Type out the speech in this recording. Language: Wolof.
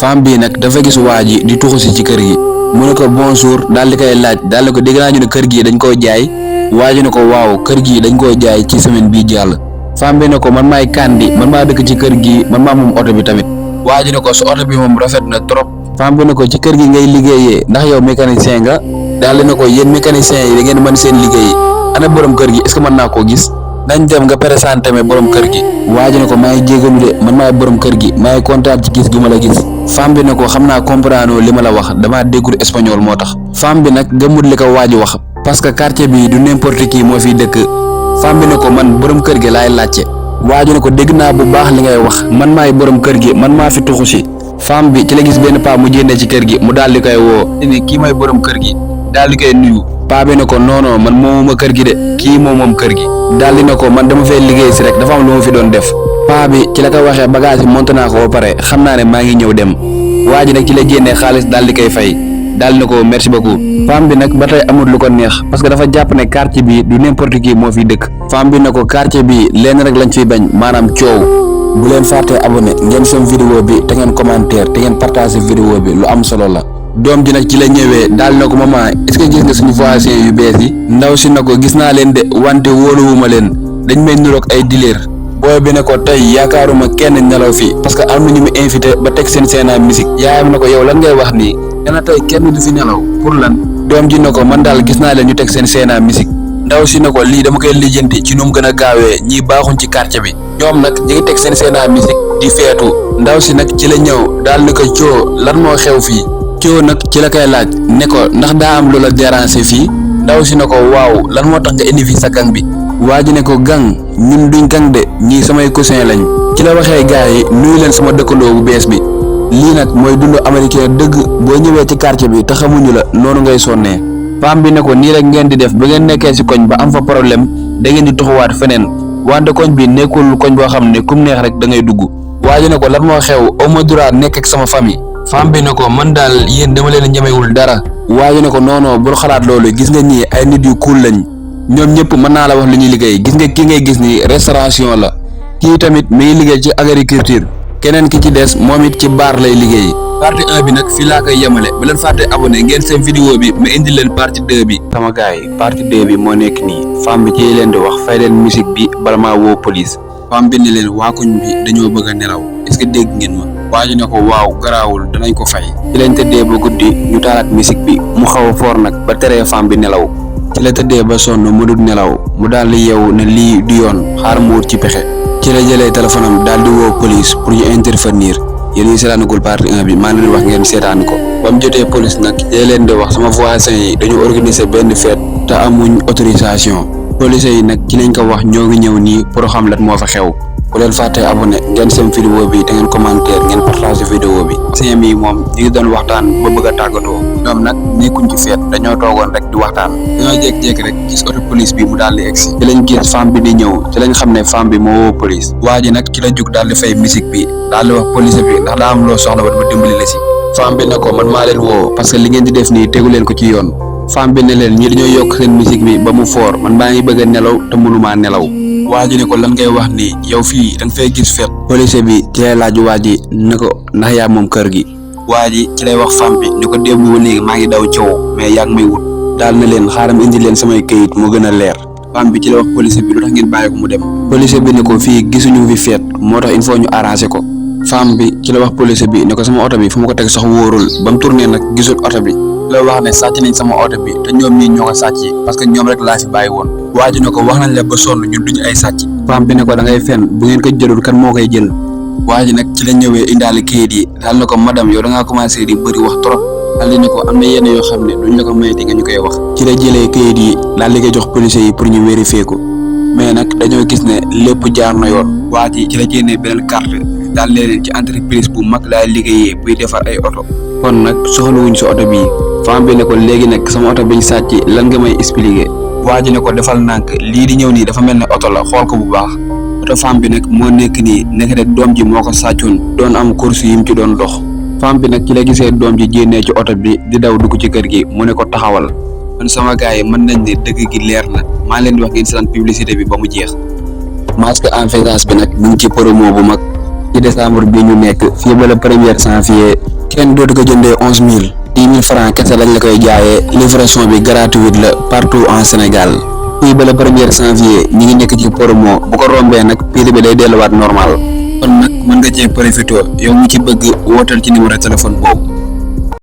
femme bi nag dafa gis waa ji di tuxu si ci kër gi mu ne ko bonjour daal di koy laaj daal di ko dégg naa ñu ne kër gi dañ koy jaay waa ji ne ko waaw kër gi dañ koy jaay ci semaine bii jàll. femme bi ne ko man maay Kandi man maa dëkk ci kër gi man maa moom oto bi tamit waa ji ne ko su oto bi moom rafet na trop. femme bi ne ko ci kër gi ngay liggéeyee ndax yow mécanicien nga daal di ne ko yéen mécanicien yi da ngeen mën seen liggéey ana borom kër gi est-ce que mën naa koo gis nañ dem nga présenté me borom kër gi. waa ji ne ko maa ngi jégalu de man maay borom kër gi maa ngi kontaan ci gis gu ma la gis. femme bi ne ko xam naa comprendre li ma la wax damaa déggul espagnol moo tax. femme bi nag gëmut li ko waa ji wax parce que quartier bi du n'importe qui moo fiy dëkk. femme bi ne ko man borom kër gi laay laajte. waa ji ne ko dégg naa bu baax li ngay wax man maay borom kër gi man maa fi tuxu si. femme bi ci la gis benn paa mu jénnee ci kër gi mu daal di koy woo ne kii may borom kër gi daal di koy nuyu. paa bi ne ko non non man moomuma kër gi de kii moom kër gi daal di ne ko man dama fay liggéey si rek dafa am lu ma fi doon def. paa bi ci la ko waxee bagage yi monté naa ko ba pare xam naa ne maa ngi ñëw dem. waa ji nag ci la jénnee xaalis daal di koy fay daal di ne ko merci beaucoup. femme bi nag ba tey amul lu ko neex parce que dafa jàpp ne quartier bi du n'importe qui moo fiy dëkk. femme bi ne ko quartier bi lenn rek lañ fiy bañ maanaam coow. bu leen fàttee abonné ngeen seen vidéo bi te ngeen commentaire te ngeen partager vidéo bi lu am solo la. doom ji nag ci la ñëwee daal na ko maman est-ce que gis nga suñu voisins yu bees yi. ndaw si na ko gis naa leen de wante wóoluwuma leen dañ may niroog ay dileer. booy bi ne ko tey yaakaaruma kenn nelaw fii parce que am na ñu mu invité ba teg seen scène musique. yaayam na ko yow lan ngay wax nii. dana tey kenn du fi nelaw pour lan. doom ji na ko man daal gis naa leen ñu teg seen scène musique. ndaw si na ko lii dama koy lijjanti ci nu mu gën a gaawee ñii baaxuñ ci quartier bi. ñoom nag ñu ngi teg seen scène musique di feetu. ndaw si nag ci la ñëw daal ni ko coo lan moo xew fii. coo nag ci la koy laaj ne ko ndax daa am lu la déranger fii. ndaw si na ko waaw lan moo tax nga indi fi sa gang bi. waa ji ne ko gang ñun duñ gang de ñii samay cousin lañ. ci la waxee gars yi nuyu leen sama dëkkandoo bu bees bi. lii nag mooy dundu américain dëgg boo ñëwee ci quartier bi te xamuñu la noonu ngay sonnee. femme bi ne ko nii rek ngeen di def ba ngeen nekkee ci koñ ba am fa problème da ngeen di tuxuwaat feneen wante koñ bi nekkul koñ boo xam ne kum neex rek da ngay dugg. waa ji ne ko lan moo xew au moins droit nekk ak sama famille. femme bi ne ko man daal yéen dama leen ñemewul dara. waa ji ne ko non non bul xalaat loolu gis nga ñii ay nit yu cool lañ ñoom ñëpp mën naa la wax lu ñuy liggéey gis nga ki ngay gis ni restauration la kii tamit mi ngi liggéey ci agriculture keneen ki ci des moom it ci bar lay liggéey. partie 1 bi nag fii laa koy yemale bu leen fàtte abonné ngeen seen vidéo bi ma indi leen partie 2 bi. sama gars yi partie 2 bi moo nekk nii femme bi ci leen di wax fay leen musique bi bala maa woo police. femme bi ne leen waa koñ bi dañoo bëgg a nelaw est-ce que dégg ngeen ma. waa ji ne ko waaw garaawul danañ ko fay. ci leen tëddee ba guddi ñu taalaat musique bi mu xaw a foor nag ba teree femme bi nelaw. ci la tëddee ba sonn mu dul nelaw mu daal di yeewu ne lii du yoon xaar mu wut ci pexe. ci la jëlee téléphone am daal di woo police pour ñu intervenir. yéen ñi seetaanagul partie 1 bi maa ngi leen wax ngeen seetaan ko ba mu jotee police nag dee leen di wax sama voisins yi dañu organiser benn fête te amuñ autorisation. police yi nag ci lañ ko wax ñoo ngi ñëw nii pour xam lan moo fa xew. bu leen fàttee abonné ngeen seen vidéo bi te ngeen commentaire ngeen partager vidéo bi. seen yi moom ñu ngi doon waxtaan ba bëgg a tàggatoo. ñoom nag nekkuñ ci fête dañoo toogoon rek di waxtaan. dañoo jékki-jékki rek gis auto police bi mu daal di egsi. ci lañ gis femme bi di ñëw ci lañ xam ne femme bi moo woo police. waa ji nag ci la jug daal di fay musique bi daal di wax police bi ndax daa am loo soxla ba dama dimbali la si. femme bi ne ko man maa leen woo parce que li ngeen di def nii tegu leen ko ci yoon. femme bi ne leen ñi dañoo yokk seen musique bi ba mu foor man maa ngi bëgg a nelaw te mënumaa nelaw. waa ji ne ko lan ngay wax nii yow fii da nga fay gis fet. police bi ci lay laaj waa ji ne ko ndax yaa moom kër gi. waa ji ci lay wax femme bi ni ko démb ba léegi maa ngi daw coow mais yaa ngi may wut. daal na leen xaaram indi leen samay këyit moo gën a leer. femme bi ci la wax police bi lu tax ngeen bàyyi ko mu dem. police bi ne ko fii gisuñu fi feet moo tax il faut ñu arranger ko. femme bi ci la wax police bi ne ko sama oto bi fu ma ko teg sax wóorul ba mu tourné nag gisul oto bi. la wax ne sàcc nañ sama oto bi te ñoom ñii ñoo ko sàcc parce que ñoom rek laa fi bàyyi woon. waa ji ne ko wax nañ la ba sonn ñun duñu ay sàcc. femme bi ne ko da ngay fen bu ngeen ko jëlul kan moo koy jël. waa ji nag ci la ñëwee indaale kayit yi daal na ko madame yow da ngaa commencé di bëri wax trop. daal di ne ko am na yenn yoo xam ne duñ la ko mayati nga ñu koy wax. ci la jëlee kayit yi daal di koy jox police yi pour ñu vérifier ko mais nag dañoo gis ne lépp jaar na yoon. waa ji ci la génnee beneen carte daal leen ci entreprise bu mag laay liggéeyee buy defar ay oto. kon nag soxlawuñ sa oto bii. femme bi ne ko léegi nag sama oto biñ sàcc lan nga may expliquer. waa ji ne ko defal nànk lii di ñëw nii dafa mel ne oto la xool ko bu baax. oto femme bi nag moo nekk nii nekk rek doom ji moo ko sàccoon doon am course yi mu ci doon dox. femme bi nag ci la gisee doom ji génnee ci oto bi di daw dugg ci kër gi mu ne ko taxawal. man sama gars yi mën nañ ne dëgg gi leer na maa leen di wax ngeen seetaan publicité bi ba mu jeex. masque en faïence bi nag mu ngi ci promo bu mag ci décembre bi ñu nekk fii ba le 1er janvier kenn dootu ko jëndee 11 000 francs kese lañ la koy jaayee livraison bi gratuite la partout en Sénégal fii ba le 1er janvier ñi ngi nekk ci promo bu ko rombee nag prix bi day delluwaat normal kon nag mën nga cee profité yow mu ci bëgg wootal ci numéro téléphone boobu